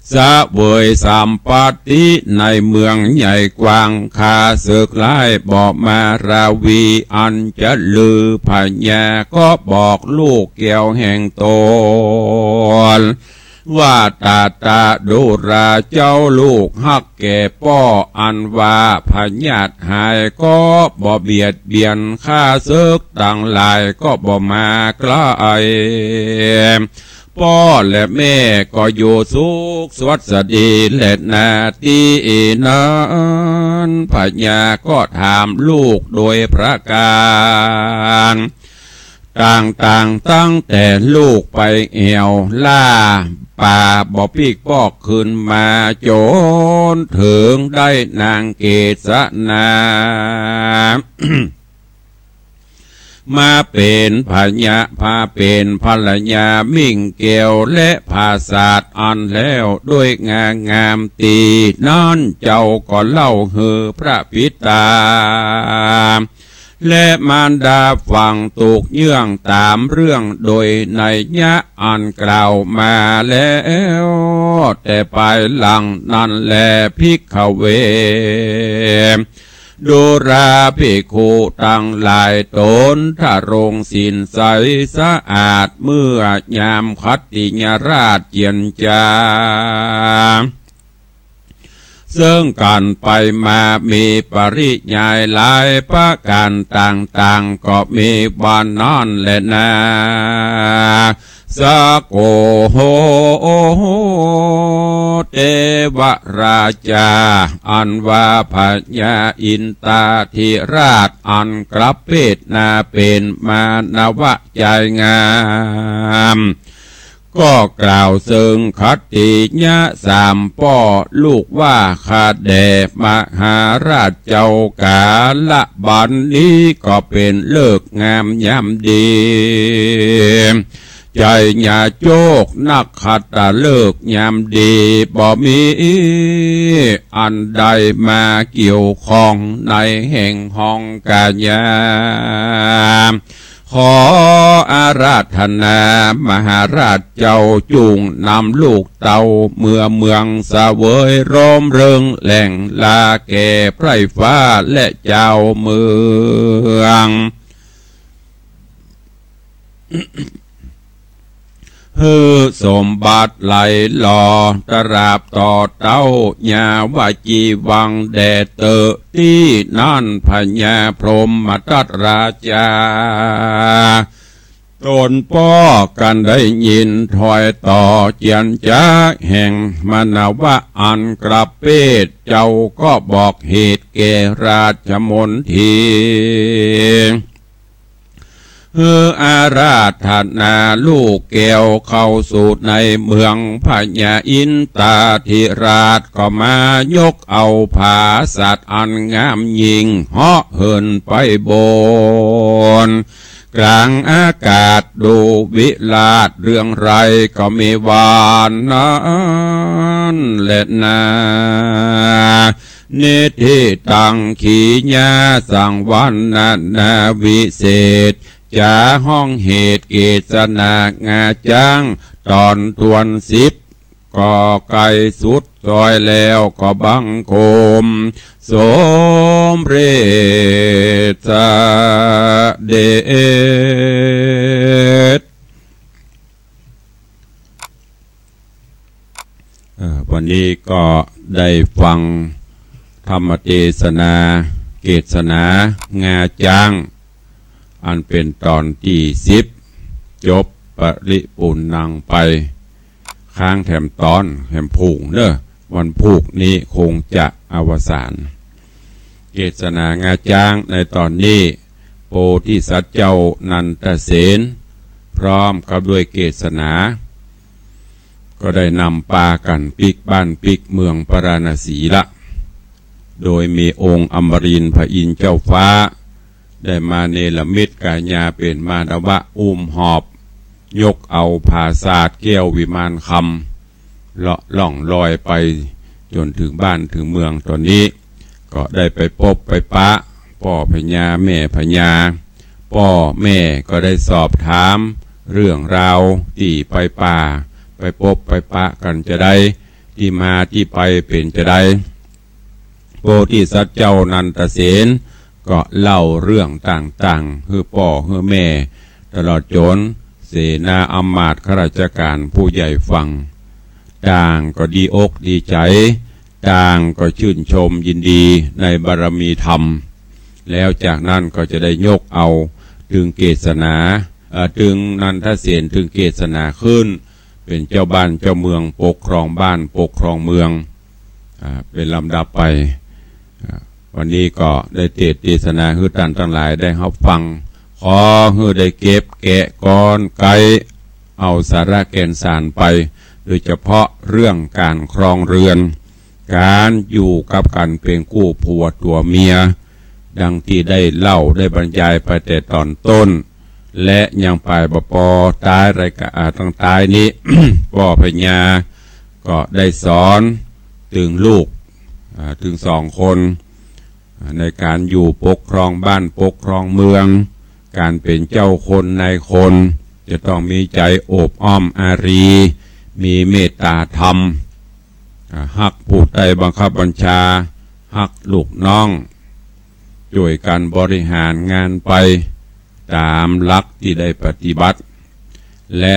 เสวยสัมปัตติในเมืองใหญ่กว้าง ข้าเสิกร้ายบ่มาราวี อันจะลือพญาก็บอกลูกแก้วแห่งต๋น ว่าตาตาดูราเจ้าลูกฮักแก่ป้อ อันว่าพยาธิหายก็บ่เบียดเบียน ข้าเสิกตังหลายก็บ่มาใกล้ ป้อและแม่ก็อยู่สุขสวัสดีแลนา ตี้นั้นพญาก็ถามลูกโดยประก๋านต่างๆ ตั้งแต่ลูกไปแอ่วล่าป๋าบ่ปิ๊กปอกคืนมา จ๋นเถิงได้นางเกศนา มาเป๋นพญา มาเป๋นภรรยามิ่งแก้วและผาสาทอันแล้วด้วยงามงาม ตี้นั้นเจ้าก็เล่าหื้อพระปิตาและมารดาฟัง ถูกเยื่องต๋ามเรื่องโดยนัยยะอันกล่าวมาแล้ว แต่ปายหลังนั้นแล ภิกขเว ดูราภิกขุตังหลายต๋น ถ้ารงศีลใสสะอาด เมื่อยามขัตติยราชเจียรจา เซิ่งกั๋นไปมา มีปริยายหลายประก๋านต่างๆ ก็มีว่านั้นแลนา สะโก เทวราชา อันว่าพญาอินทาธิราชอันกลับเพศนาเป๋นมานวะจายงาม ก็กล่าวเซิ่งขัตติยะสามป้อลูกว่า ข้าแด่มหาราชเจ้ากา ละบัดนี้ก็เป๋นฤกษ์งามยามดี ชัยโจกนักขัตฤกษ์ยามดี บ่มีอันใดมาเกี่ยวข้องในแห่งห้องกายา ขออาราธนามหาราชเจ้าจุ่งนำลูกเต้าเมือเมืองเสวยร่มเริงแหล่งลาแก่ไพร่ฟ้าและจาวเมือง หื้อสมบัติไหลหล่อตราบต่อเต้า ยาวจีวังแด่เต๊อะ ตี้นั้นพญาพรหมทัตราชา ต๋นป้อกั๋นได้ยินถ้อยต่อเจียรจาแห่งมานวะอันกลับเพศ เจ้าก็บอกเหตุแก่ราชมนตรี หื้ออาราธนาลูกแก้วเข้าสู่ในเมือง พญาอินทาธิราชก็มายกเอาผาสาทอันงามยิ่ง เหาะเหินไปบนกลางอากาศ ดูวิราชเรืองไร้ก็มีว่านั้นแลนา นิทธิตัง ขีณาสังวรรณานาวิเศษจา ห้องเหตุเกศนางาจ๊าง ต๋อนถ้วนสิบ ก็ใก้สุดถ้อยแล้ว ก็บังคมสมเร็จเสด็จ เอ่อ วันนี้ก็ได้ฟังธรรมเตสนา เกศนางาจ๊าง อันเป๋นต๋อนตี้สิบ จบปริปูรณังไป ค้างแถมต๋อนแถมพูกเน่อ วันพูกนี้คงจะอวสาน เกศนางาจ๊างในต๋อนนี้ โพธิสัตว์เจ้านันทเสน พร้อมกับด้วยเกศนา ก็ได้นำปากั๋นปิ๊กบ้านปิ๊กเมืองปาราณสีละ โดยมีองค์อมรินทร์พระอินทร์เจ้าฟ้า ได้มาเนรมิตก๋ายาเป๋นมานวะอุ้มหอบ ยกเอาผาสาทแก้ววิมานคำ เลาะล่องลอยไปจ๋นเถิงบ้านเถิงเมืองต๋อนนี้ ก็ได้ไปปบไปปะป้อพญาแม่พญา ป้อแม่ก็ได้สอบถามเรื่องราวตี้ไปป่า ไปปบไปปะกั๋นจาใด ตี้มาตี้ไปเป๋นจาใด โพธิสัตว์เจ้านันทเสนก็เล่าเรื่องต่างๆ หื้อป้อหื้อแม่ ตลอดจ๋นเสนาอำมาตย์ข้าราชก๋านผู้ใหญ่ฟัง ต่างก็ดีอกดีใจ๋ ต่างก็ชื่นชมยินดีในบารมีธรรม แล้วจากนั้นก็จะได้ยกเอาตึงเกศนา เอ่อ ตึงนันทเสนตึงเกศนาขึ้น เป๋นเจ้าบ้านเจ้าเมือง ปกครองบ้านปกครองเมือง อ่า เป๋นลำดับไป อ่า วันนี้ก็ได้เตสน์เตสนาหื้อต้านตังหลายได้ฮับฟัง ขอหื้อได้เก็บแกะกอนไกเอาสาระแก่นสารไป โดยเฉพาะเรื่องก๋านครองเฮือน ก๋านอยู่กับกั๋นเป๋นกู้ผัวตั๋วเมีย ดังตี้ได้เล่าได้บรรยายไปแต่ต๋อนต้น และยังปายบ่ปอ ต๊ายรายก๋าน อ่า ตังต๊ายนี้ ป้อพญาก็ได้สอนเถิงลูก อ่า เถิงสองคน อ่า ในก๋านอยู่ปกครองบ้านปกครองเมือง ก๋านเป๋นเจ้าคนนายคน จะต้องมีใจ๋โอบอ้อมอารี มีเมตต๋าธรรม อ่า ฮักผู้ใต้บังคับบัญชา ฮักลูกน้อง จ้วยกั๋นบริหารงานไปต๋ามหลักตี้ได้ปฏิบัติ และ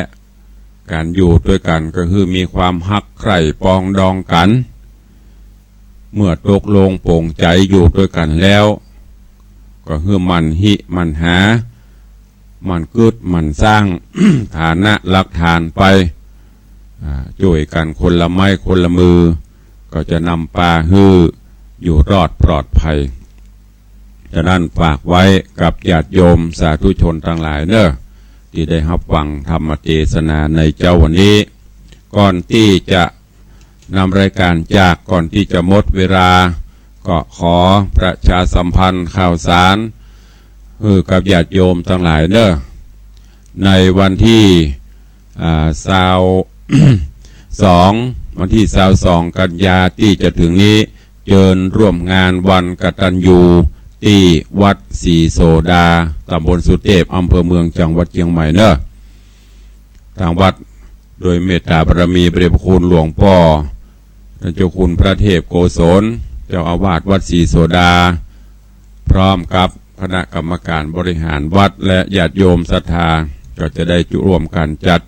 ก๋านอยู่ตวยกั๋นก็หื้อมีความฮักใคร่ปองดองกั๋น เมื่อตกลงป๋งใจ๋อยู่ตวยกั๋นแล้ว ก็หื้อหมั่นฮิหมั่นหา หมั่นกึ๊ดหมั่นสร้าง ฐานะหลักฐานไป อ่า จ้วยกั๋นคนละไม้คนละมือ ก็จะนำปาหื้ออยู่รอดปลอดภัย ฉะนั้นฝากไว้กับญาติโยมสาธุชนตังหลายเน่อ ตี้ได้ฮับฟังธรรมเตสนาในเจ๊าวันนี้ ก่อนตี้จะนำรายก๋านจาก ก่อนตี้จะหมดเวลา ก็ขอประชาสัมพันธ์ข่าวสาร หื้อกับญาติโยมตังหลายเน่อ ในวันตี้ อ่า ซาวสอง วันตี้ซาวสองกัญญาตี้จะเถิงนี้ เจิญฮ่วมงานวันกตัญญูตี้วัดศรีโสดา ต๋ำบลสุเตพ อำเภอเมือง จังหวัดเจียงใหม่เน่อ ตางวัดโดยเมตต๋าบารมีพระเดชพระคุณหลวงป้อต้านเจ้าคุณพระเทพโกศล เจ้าอาวาสวัดศรีโสดา พร้อมกับคณะกรรมก๋านบริหารวัดและญาติโยมศรัทธา ก็จะได้จุ ฮ่วมกั๋นจัด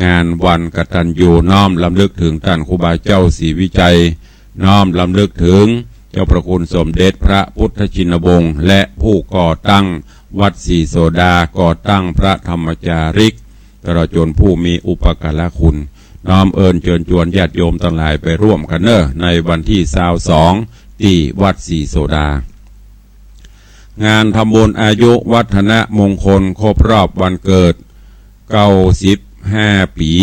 งานวันกตัญญู น้อมรำลึกเถิงต้านครูบาเจ้าศรีวิชัย น้อมรำลึกเถิงเจ้าพระคุณสมเด็จพระพุทธชินวงศ์ และผู้ก่อตั้งวัดศรีโสดา ก่อตั้งพระธรรมจาริก ตลอดจ๋นผู้มีอุปการะคุณ น้อมเอิญเจิญจวนญาติโยมตังหลายไปฮ่วมกั๋นเน่อ ในวันตี้ซาวสองตี้วัดศรีโสดา งานทำบุญอายุวัฒนมงคลครบรอบวันเกิด เก้าสิบห้าปี๋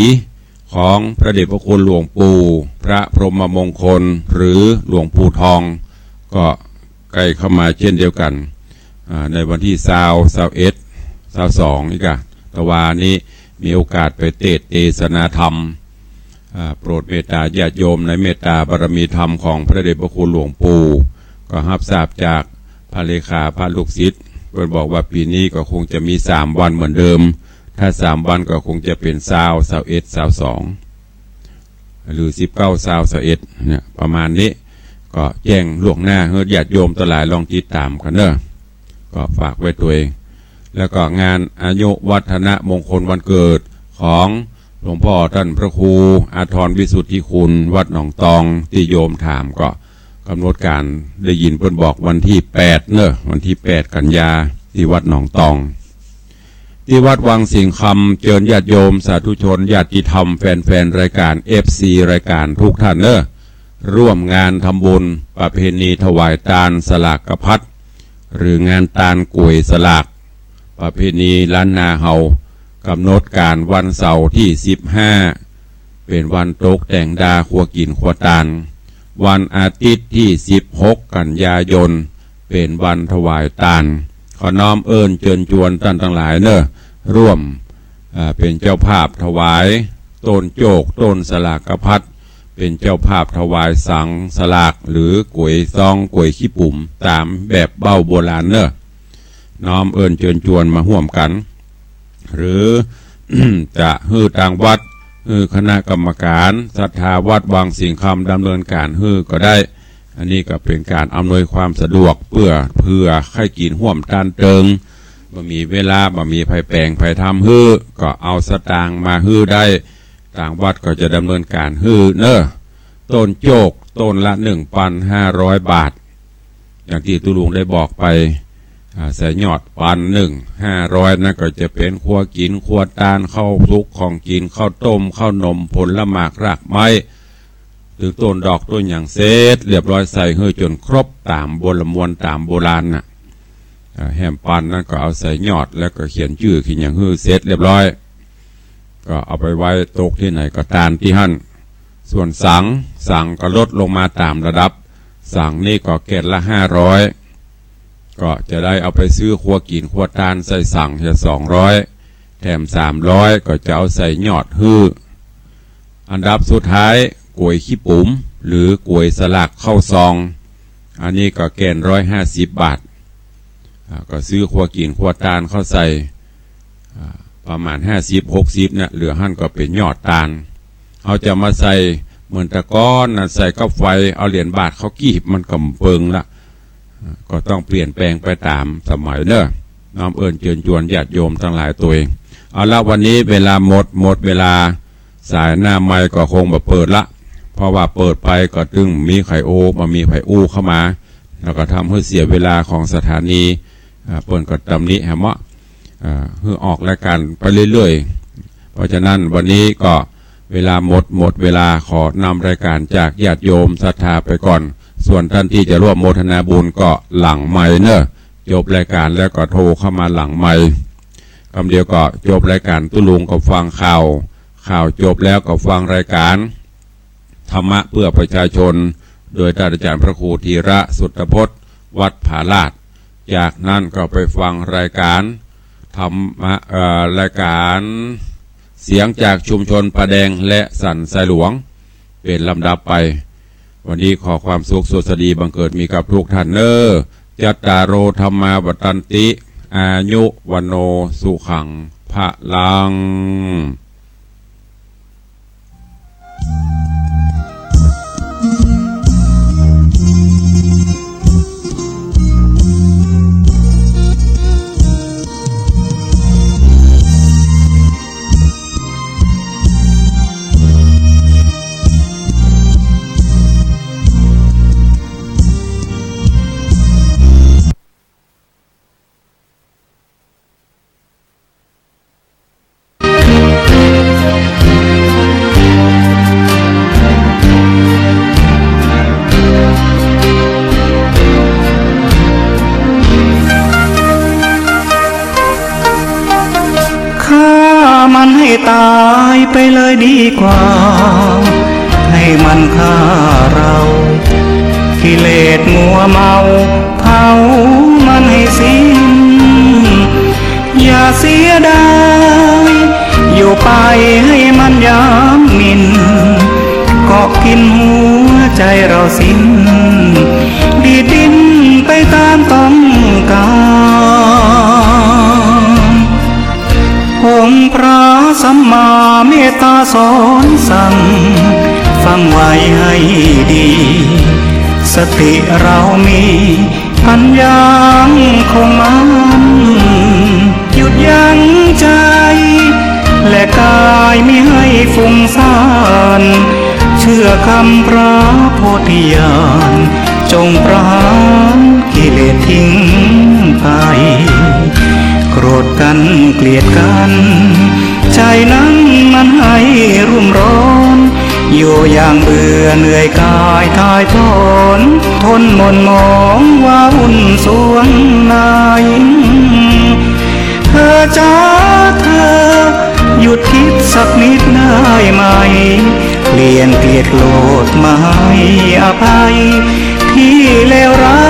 ของพระเดชพระคุณหลวงปู่พระพรหมมงคล หรือหลวงปู่ทอง ก็ใก้เข้ามาเช่นเดียวกั๋น อ่า ในวันตี้ซาว ซาวเอ็ด ซาวสอง นี่ก่ะ ตะวานี้มีโอกาสไปเตสน์เตสนาธรรม อ่า โปรดเมตต๋าญาติโยมในเมตต๋าบารมีธรรมของพระเดชพระคุณหลวงปู่ ก็ฮับทราบจากพระเลขาพระลูกศิษย์ เปิ้นบอกว่าปี๋นี้ก็คงจะมีสามวันเหมือนเดิม ถ้าสามวันก็คงจะเป๋นซาว ซาวเอ็ด ซาวสอง หรือสิบเก้า ซาว ซาวเอ็ด เนี่ย ประมาณนี้ ก็แจ้งล่วงหน้าหื้อญาติโยมตังหลายลองติดต๋ามกั๋นเน่อ ก็ฝากไว้ตวย แล้วก็งานอายุวัฒนมงคลวันเกิดของหลวงป้อต้านพระครูอาทรวิสุทธิคุณ วัดหนองตอง ตี้โยมถาม ก็กำหนดก๋านได้ยินเปิ้นบอกวันตี้แปดเน่อ วันตี้แปดกัญญา ตี้วัดหนองตอง ตี้วัดวังสิงห์คำ เจิญญาติโยมสาธุชนญาติธรรมแฟนๆ รายก๋าน เอฟซี รายก๋านทุกท่านเน่อ ฮ่วมงานทำบุญประเพณีถวายตานสลากพัด หรืองานตานก๋วยสลาก ประเพณีล้านนาเฮา ก๋ำหนดก๋านวันเสาร์ตี้สิบห้า เป๋นวันตกแต่งดาครัวกิ๋นครัวตาน วันอาทิตย์ตี้สิบหกกัญญายน เป๋นวันถวายตาน ขอน้อมเอิญเจิญจวนต้านตังหลายเน่อ ฮ่วม อ่า เป๋นเจ้าภาพถวาย ต้นโจก ต้นสลากพัด เป๋นเจ้าภาพถวายสังสลาก หรือก๋วยซองก๋วยขี้ปุ๋ม ต๋ามแบบเบ้าโบราณเน่อ น้อมเอิญเจิญจวนมาฮ่วมกั๋น หรือ จะหื้อตางวัด หื้อคณะกรรมก๋านศรัทธาวัดวังสิงห์คำดำเนินก๋านหื้อก็ได้ อันนี้ก็เป๋นก๋านอำนวยความสะดวก เปื้อเผื่อใค่กิ๋นฮ่วมตานเติง บ่มีเวลา บ่มีใผแป๋งใผทำหื้อ ก็เอาสตางค์มาหื้อได้ ตางวัดก็จะดำเนินก๋านหื้อเน่อ ต้นโจก ต้นละหนึ่งปันห้าร้อยบาท อย่างตี้ตุ๊ลุงได้บอกไป อ่า ใส่ยอดปันนึ่งห้าร้อย นั้นก็จะเป๋นครัวกิ๋นครัวตาน ข้าวสุกของกิ๋น ข้าวต้ม ข้าวหนม ผลหมากรากไม้ ตึงต้นดอกต้นหยังเสร็จเรียบร้อย ใส่หื้อจ๋นครบต๋ามบวนละมวล ต๋ามโบราณน่ะ อ่า แหมปันนั้นก็เอาใส่ยอด แล้วก็เขียนจื้อเขียนหยังหื้อเสร็จเรียบร้อย ก็เอาไปไว้ตกตี้ไหนก็ตานตี้หั้น ส่วนสัง สังก็ลดลงมาต๋ามระดับ สังนี่ก็แก่นละห้าร้อย ก็จะได้เอาไปซื้อครัวกิ๋นครัวตาน ใส่สังเหียสองร้อย แถมสามร้อย ก็จะเอาใส่ยอดหื้อ อันดับสุดท้าย ก๋วยขี้ปุ๋ม หรือก๋วยสลากข้าวซอง อันนี้ก็แก่นร้อยห้าสิบบาท อ่า ก็ซื้อครัวกิ๋นครัวตานเข้าใส่ อ่า ประมาณห้าสิบ หกสิบ เนี่ย เหลือหั้นก็เป๋นยอดตาน เฮาจะมาใส่เหมือนแต่ก่อนนะ ใส่กับไฟ เอาเหรียญบาทเข้ากีบ มันก็บ่เปิงละ อ่า ก็ต้องเปลี่ยนแปลงไปต๋ามสมัยเนาะ น้อมเอิ้นเจิญจวนญาติโยมตังหลายตวย เอาละ วันนี้เวลาหมด หมดเวลา สายหน้าไมค์ก็คงบ่เปิดละ เพราะว่าเปิดไปก็ตึงมีใผอู้ บ่มีใผอู้เข้ามา แล้วก็ทำหื้อเสียเวลาของสถานี อ่า เปิ้นก็ตำหนิแหมเนาะ อ่า หื้อออกรายก๋านไปเรื่อยๆ เพราะฉะนั้นวันนี้ก็เวลาหมด หมดเวลา ขอนำรายก๋านจากญาติโยมศรัทธาไปก่อน ส่วนต้านตี้จะร่วมโมทนาบุญก็หลังไมค์เนาะ จบรายก๋านแล้วก็โทรเข้ามาหลังไมค์ กำเดียวก็จบรายก๋าน ตุ๊ลุงก็ฟังข่าว ข่าวจบแล้วก็ฟังรายก๋าน ธรรมะเพื่อประชาชน โดยต้านอาจ๋ารย์พระครูธีระสุตพจน์ วัดผาลาด จากนั้นก็ไปฟังรายก๋านธรรมะ เอ่อ รายก๋านเสียงจากชุมชนป่าแดงและสันทรายหลวง เป๋นลำดับไป วันนี้ขอความสุขสวัสดีบังเกิดมีกับทุกท่านเนาะ จัตตาโร ธัมมา วัฑฒันติ อายุ วัณโณ สุขัง พลัง ฆ่ามันให้ต๋ายไปเลยดีกว่า ให้มันฆ่าเรา กิเลสมัวเมา เผามันให้สิ้น อย่าเสียดาย อยู่ไปให้มันยามหมิ่น เกาะกิ๋นหัวใจ๋เราสิ้น ดีดดิ้นไปต๋ามต้องก๋าน องค์พระสัมมาเมตต๋าสอนสั่ง ฟังไว้ให้ดี สติเรามี อันยังคงมั่น หยุดยั้งใจ๋ และก๋ายมิให้ฟุ้งซ่าน เชื่อคำพระโพธิญาณ จงประหารกิเลสทิ้งไป โกรธกั๋นเกลียดกั๋น ใจ๋นั้นมันให้รุ่มร้อน อยู่อย่างเบื่อเหนื่อยกายถ่ายถอน ทนหม่นหมองว้าวุ่นสวงใน เธอจ๋าเธอ หยุดคิดสักนิดได้ไหม เปลี่ยนเกลียดโกรธมาให้อภัย ที่เลวร้า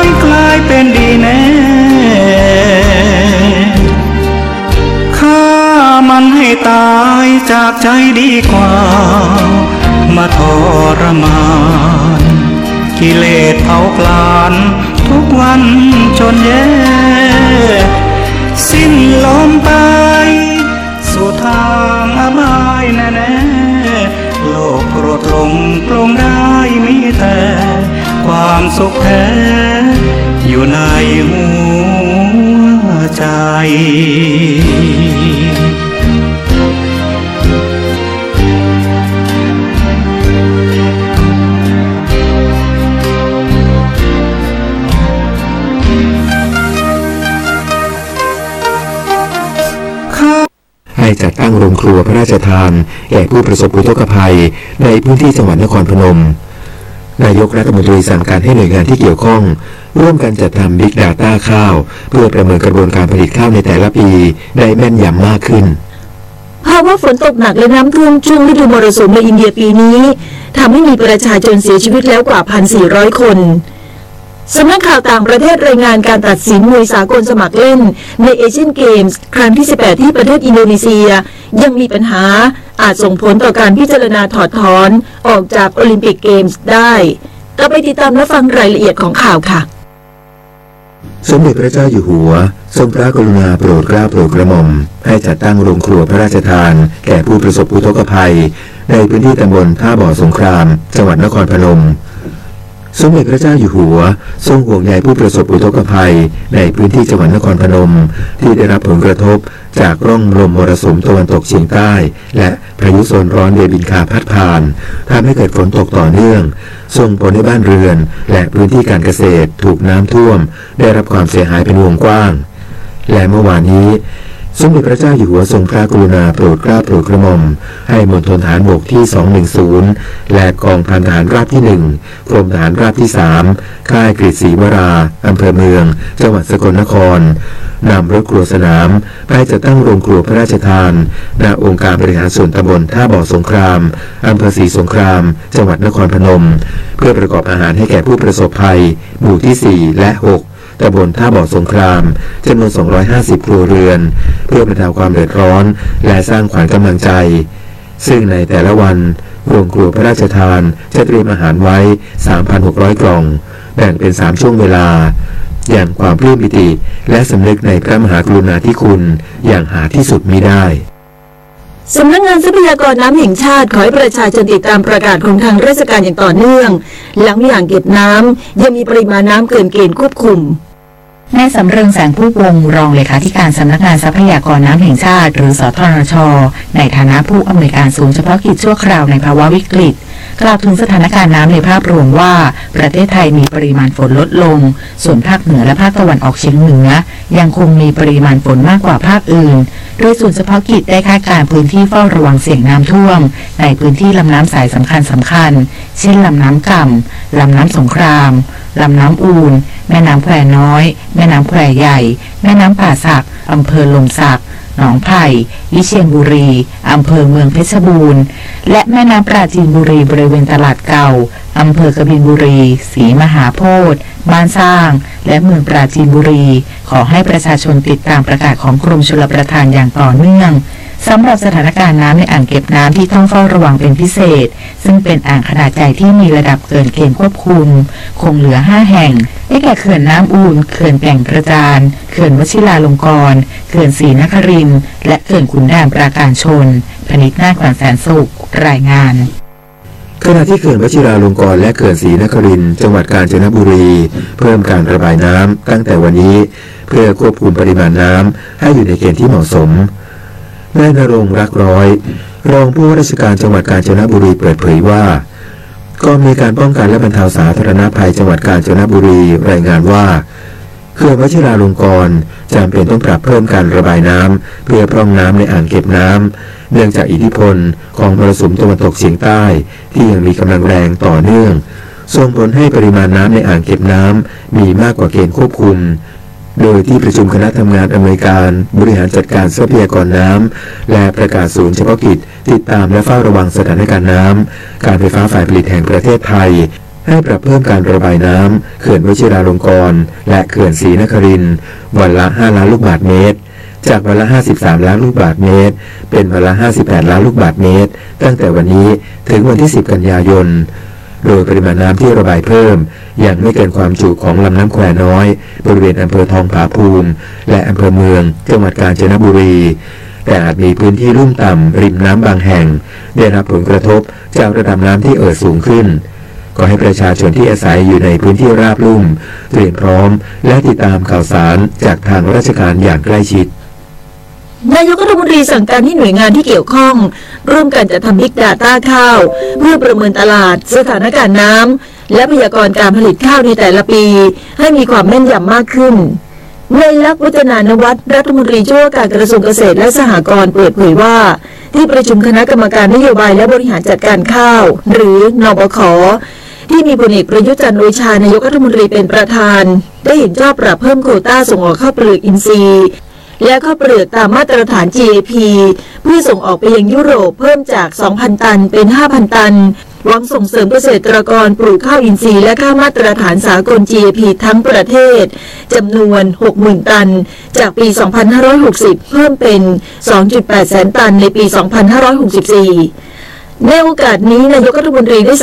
ยกลายเป็นดีแน่ ฆ่ามันให้ต๋ายจากใจ๋ดีกว่า มาทรมาน กิเลสเผาผลาญทุกวันจนแย่ สิ้นลมไป สู่ทางอบายแน่ๆ โลกโกรธหลงปลงได้มีแต่ความสุขแท้ อยู่ในหัวใจ๋ ได้จัดตั้งโรงครัวพระราชทานแก่ผู้ประสบอุทกภัยในพื้นที่จังหวัดนครพนม นายกรัฐมนตรีสั่งการให้หน่วยงานที่เกี่ยวข้อง ร่วมกันจัดทำ Big Data ข้าว เพื่อประเมินกระบวนการผลิตข้าวในแต่ละปีได้แม่นยำมากขึ้น ภาวะฝนตกหนักและน้ำท่วมช่วงฤดูมรสุมในอินเดียปีนี้ทำให้มีประชาชนเสียชีวิตแล้วกว่า พันสี่ร้อย คน สำนักข่าวต่างประเทศรายงานการตัดสินมวยสากลสมัครเล่นในเอเชียนเกมส์ครั้งที่ สิบแปด ที่ประเทศอินโดนีเซีย ยังมีปัญหาอาจส่งผลต่อการพิจารณาถอดถอนออกจากโอลิมปิกเกมส์ได้ กลับไปติดตามรับฟังรายละเอียดของข่าวค่ะ สมเด็จพระเจ้าอยู่หัวทรงพระกรุณาโปรดเกล้าโปรดกระหม่อมให้จัดตั้งโรงครัวพระราชทานแก่ผู้ประสบอุทกภัยในพื้นที่ตำบลท่าบ่อสงคราม จังหวัดนครพนม สมเด็จพระเจ้าอยู่หัวทรงห่วงใยผู้ประสบอุทกภัยในพื้นที่จังหวัดนครพนมที่ได้รับผลกระทบจากร่องลมมรสุมตะวันตกเฉียงใต้ และพายุโซนร้อนเดบินคาพัดผ่าน ทำให้เกิดฝนตกต่อเนื่อง ส่งผลให้บ้านเรือน และพื้นที่การเกษตรถูกน้ำท่วม ได้รับความเสียหายเป็นวงกว้าง และเมื่อวานนี้ สมเด็จพระเจ้าอยู่หัวทรงพระกรุณาโปรดเกล้าโปรดกระหม่อม ให้มณฑลทหารบกที่ สองหนึ่งศูนย์ และกองพันทหารราบที่ หนึ่ง กรมทหารราบที่ สาม ค่ายกฤษศรีวรา อำเภอเมือง จังหวัดสกลนคร นำรถครัวสนามไปจัดตั้งโรงครัวพระราชทาน ณ องค์การบริหารส่วนตำบลท่าบ่อสงคราม อำเภอศรีสงคราม จังหวัดนครพนม เพื่อประกอบอาหารให้แก่ผู้ประสบภัย หมู่ที่ สี่ และ หก ตำบลท่าบ่อสงคราม จำนวน สองร้อยห้าสิบ ครัวเรือน เพื่อบรรเทาความเดือดร้อน และสร้างขวัญกำลังใจ ซึ่งในแต่ละวัน โรงครัวพระราชทานจะเตรียมอาหารไว้ สามพันหกร้อย กล่อง แบ่งเป็น สาม ช่วงเวลา อย่างความปลื้มปิติ และสำนึกในพระมหากรุณาธิคุณ อย่างหาที่สุดมิได้ สำนักงานทรัพยากรน้ำแห่งชาติขอให้ประชาชนติดตามประกาศของทางราชการอย่างต่อเนื่อง หลังมีอ่างเก็บน้ำยังมีปริมาณน้ำเกินเกณฑ์ควบคุม นายสำเริง แสงผู้วงศ์ รองเลขาธิการสำนักงานทรัพยากรน้ำแห่งชาติ หรือ สทนช ในฐานะผู้อำนวยการศูนย์เฉพาะกิจชั่วคราวในภาวะวิกฤต กล่าวถึงสถานการณ์น้ำในภาพรวมว่า ประเทศไทยมีปริมาณฝนลดลง ส่วนภาคเหนือและภาคตะวันออกเฉียงเหนือ ยังคงมีปริมาณฝนมากกว่าภาคอื่น โดยศูนย์เฉพาะกิจได้คาดการณ์พื้นที่เฝ้าระวังเสี่ยงน้ำท่วม ในพื้นที่ลำน้ำสายสำคัญสำคัญ เช่น ลำน้ำก่ำ ลำน้ำสงคราม ลำน้ำอูล แม่น้ำแควน้อย แม่น้ำแควใหญ่ แม่น้ำป่าสัก อำเภอลมสัก หนองไผ่ วิเชียรบุรี อำเภอเมืองเพชรบูรณ์ และแม่น้ำปราจีนบุรีบริเวณตลาดเก่า อำเภอกบินบุรี ศรีมหาโพธิ์ บ้านสร้าง และเมืองปราจีนบุรี ขอให้ประชาชนติดตามประกาศของกรมชลประทานอย่างต่อเนื่อง สำหรับสถานการณ์น้ำในอ่างเก็บน้ำที่ต้องเฝ้าระวังเป็นพิเศษ ซึ่งเป็นอ่างขนาดใหญ่ที่มีระดับเกินเกณฑ์ควบคุม คงเหลือ ห้า แห่ง ได้แก่ เขื่อนน้ำอูล เขื่อนแก่งกระจาน เขื่อนวชิราลงกรณ์ เขื่อนศรีนครินทร์ และเขื่อนขุนด่านปราการชล พนิษฐ์นาฏ ขวัญแสนสุข รายงาน ขณะที่เขื่อนวชิราลงกรณ์และเขื่อนศรีนครินทร์ จังหวัดกาญจนบุรี เพิ่มการระบายน้ำตั้งแต่วันนี้ เพื่อควบคุมปริมาณน้ำให้อยู่ในเกณฑ์ที่เหมาะสม นายณรงค์ รักร้อย รองผู้ว่าราชการจังหวัดกาญจนบุรีเปิดเผยว่า กองอำนวยการป้องกันและบรรเทาสาธารณภัยจังหวัดกาญจนบุรีรายงานว่า เขื่อนวชิราลงกรณ์จำเป็นต้องปรับเพิ่มการระบายน้ำเพื่อพร่องน้ำในอ่างเก็บน้ำ เนื่องจากอิทธิพลของมรสุมตะวันตกเฉียงใต้ที่ยังมีกำลังแรงต่อเนื่อง ส่งผลให้ปริมาณน้ำในอ่างเก็บน้ำมีมากกว่าเกณฑ์ควบคุม โดยที่ประชุมคณะทำงานอำนวยการบริหารจัดการทรัพยากรน้ำ และประกาศศูนย์เฉพาะกิจติดตามและเฝ้าระวังสถานการณ์น้ำ การไฟฟ้าฝ่ายผลิตแห่งประเทศไทย ให้ปรับเพิ่มการระบายน้ำเขื่อนวชิราลงกรณ์และเขื่อนศรีนครินทร์ วันละ ห้า ล้านลูกบาศก์เมตร จากวันละ ห้าสิบสาม ล้านลูกบาศก์เมตร เป็นวันละ ห้าสิบแปด ล้านลูกบาศก์เมตร ตั้งแต่วันนี้ถึงวันที่ สิบ กันยายน โดยปริมาณน้ำที่ระบายเพิ่มยังไม่เกินความจุของลำน้ำแควน้อย บริเวณอำเภอทองผาภูมิ และอำเภอเมือง จังหวัดกาญจนบุรี แต่อาจมีพื้นที่ลุ่มต่ำริมน้ำบางแห่ง ได้รับผลกระทบจากระดับน้ำที่เอ่อสูงขึ้น ขอให้ประชาชนที่อาศัยอยู่ในพื้นที่ราบลุ่ม เตรียมพร้อม และติดตามข่าวสารจากทางราชการอย่างใกล้ชิด นายกรัฐมนตรีสั่งการให้หน่วยงานที่เกี่ยวข้อง ร่วมกันจัดทำ Big Data ข้าว เพื่อประเมินตลาด สถานการณ์น้ำ และพยากรณ์การผลิตข้าวในแต่ละปี ให้มีความแม่นยำมากขึ้น ในลักษณ์ วัฒนานวัตร รัฐมนตรีช่วยว่าการกระทรวงเกษตรและสหกรณ์เปิดเผยว่า ที่ประชุมคณะกรรมการนโยบายและบริหารจัดการข้าว หรือ นบข ที่มีพลเอกประยุทธ์จันทร์โอชานายกรัฐมนตรีเป็นประธาน ได้เห็นชอบปรับเพิ่มโควต้าส่งออกข้าวเปลือกอินทรีย์ และข้าวเปลือกตามมาตรฐาน จี เอ พี เพื่อส่งออกไปยังยุโรปเพิ่มจาก สองพัน ตันเป็น ห้าพัน ตัน หวังส่งเสริมเกษตรกรปลูกข้าวอินทรีย์และข้าวมาตรฐานสากล จี เอ พี ทั้งประเทศจำนวน หกหมื่น ตัน จากปี สองพันห้าร้อยหกสิบ เพิ่มเป็น สองจุดแปดแสน ตันในปี สองพันห้าร้อยหกสิบสี่ ในโอกาสนี้นายกรัฐมนตรีได้